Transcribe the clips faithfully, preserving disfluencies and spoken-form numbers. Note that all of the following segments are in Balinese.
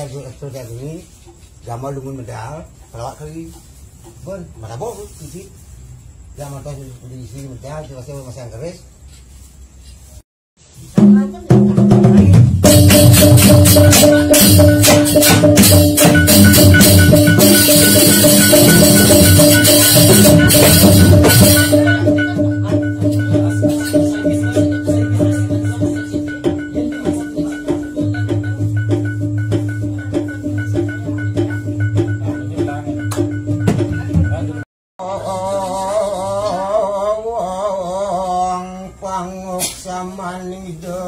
Terus ini, gamal dumun medal, pelawak kali. Bon, mata bok tu sih. Gamal tu di sini medal, terus masang keris. Wong panguk samanida.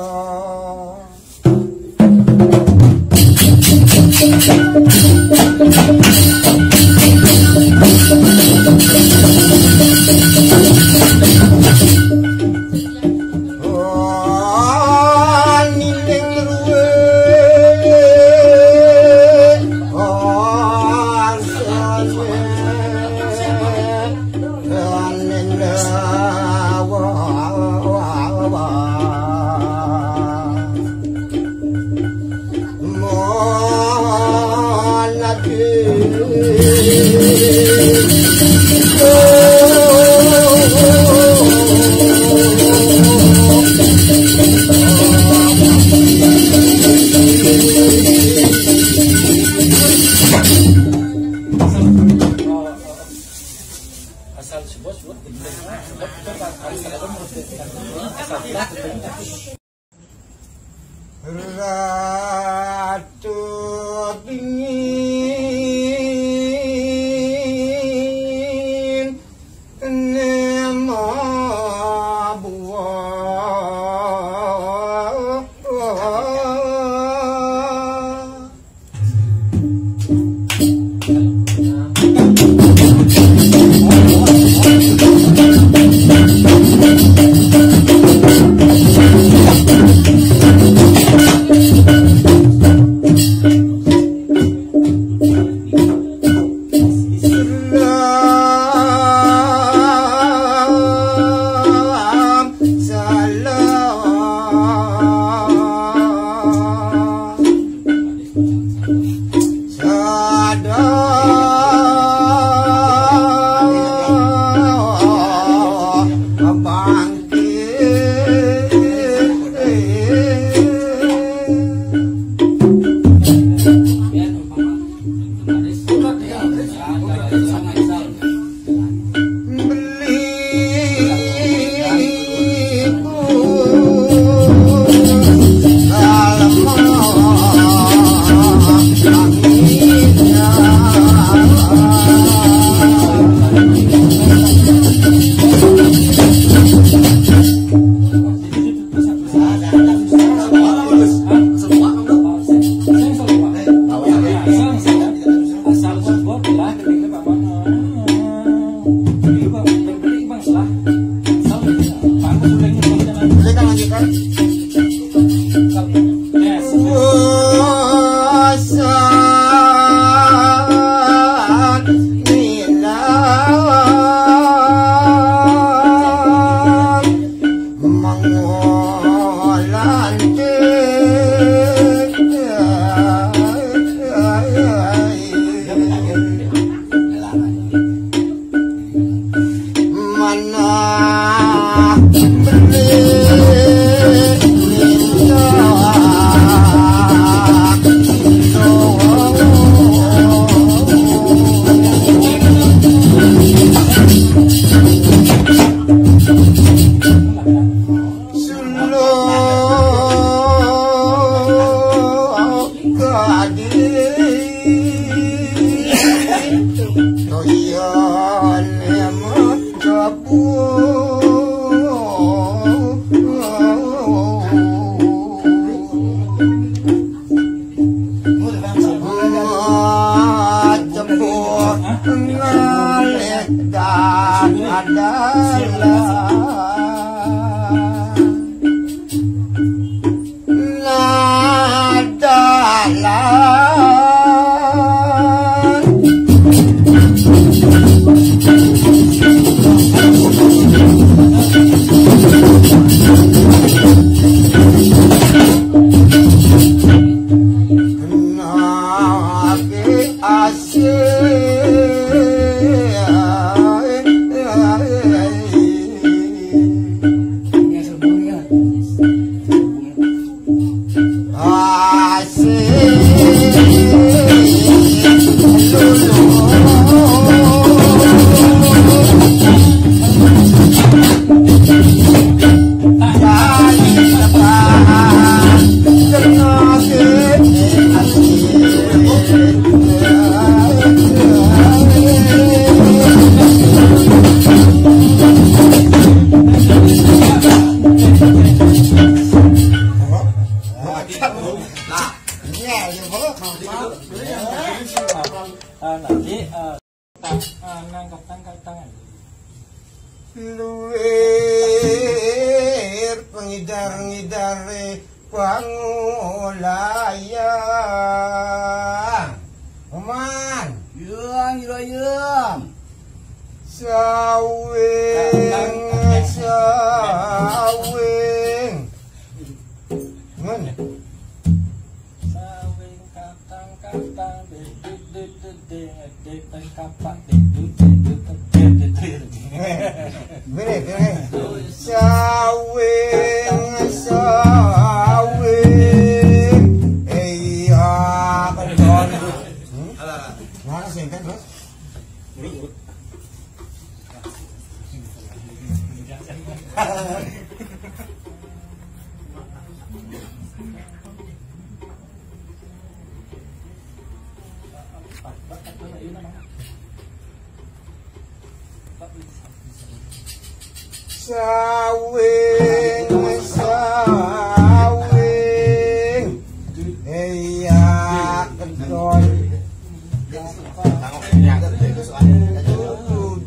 Asal sebut, sebut. Ratu dingin nema buah. Nangkep, tangkep tangan. Luwir pengidar-ngidare Bangulaya. Oman. Yam, ira yam. Sawing, sawing. Ngun. Sawing katang-katang, dedut, dedut, deng, deng, teng, kapak, dedut, dedut, dedut, dedut. Mirip, mirip. Sawing, sawing. Iya, kedon. Hmm? Mana sih, kan, terus? Sawing, sawing. Iya, kedon.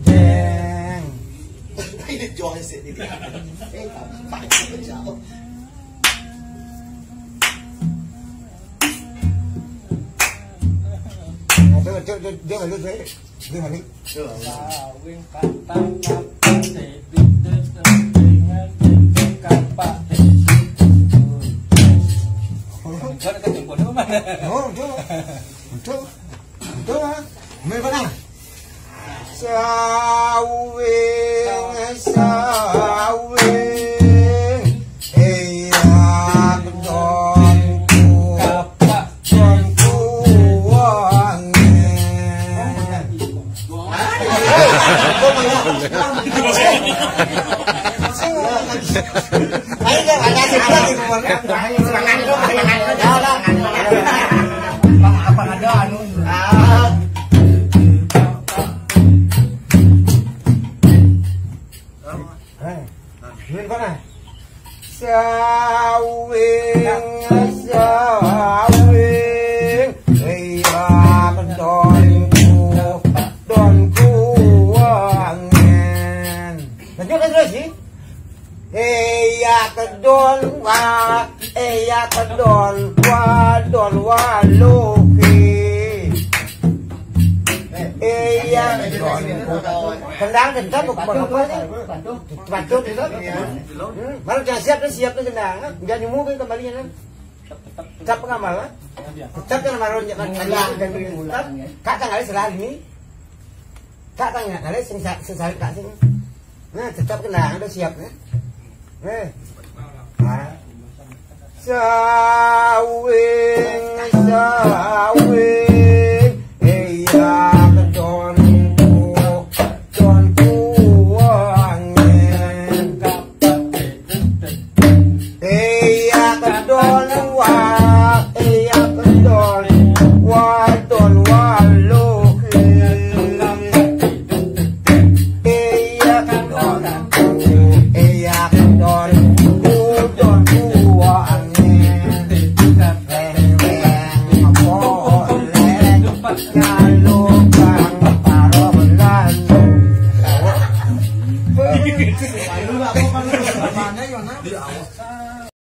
Deng. Nah, coba, coba, coba, dia balik, dia. Dia balik. Sawing katang-katang, dedut, dedut, dengan, dengan, kapak, dedut, dedut. Enggak ada kejengkol mana? Oh, betul. Betul. Betul, ah. Main mana? Sawing, sawing, iya, kedonku, kedonku wangen. Ayo, ada sih, ada sih. Apa ada anu? Ah. Eh, ini mana? Sawing, sawing, iya, kedonku, donku wangen. Lanjut, terus, sih. Iya, kedon, wa, iya, kedon, wa, don, wa, loke. Iya, kedon. Kendang, kendang, bukan apa sih? Batuk itu. Hmm, baru jangan siap, siap tuh kendang. Jangan nyumu kan kembalinya kan. Tetap pengamal, kan? Tetap kan malu jangan dari bulan. Kak, tanggal selalu ini. Kak, tanggal kali sing sa-, sing sa-, kak sing. Nah, tetap kendang, udah siap, kan? Eh. Nah. Sawing, sawing, iya, kedonku, kedonku wangen. Iya, kedon, wa, iya, kedon, wa, don, wa, lo, ke. Iya, kedon, iya, kedon, udon, uwange. Reweng, polek, nyalukang, paro, belanda.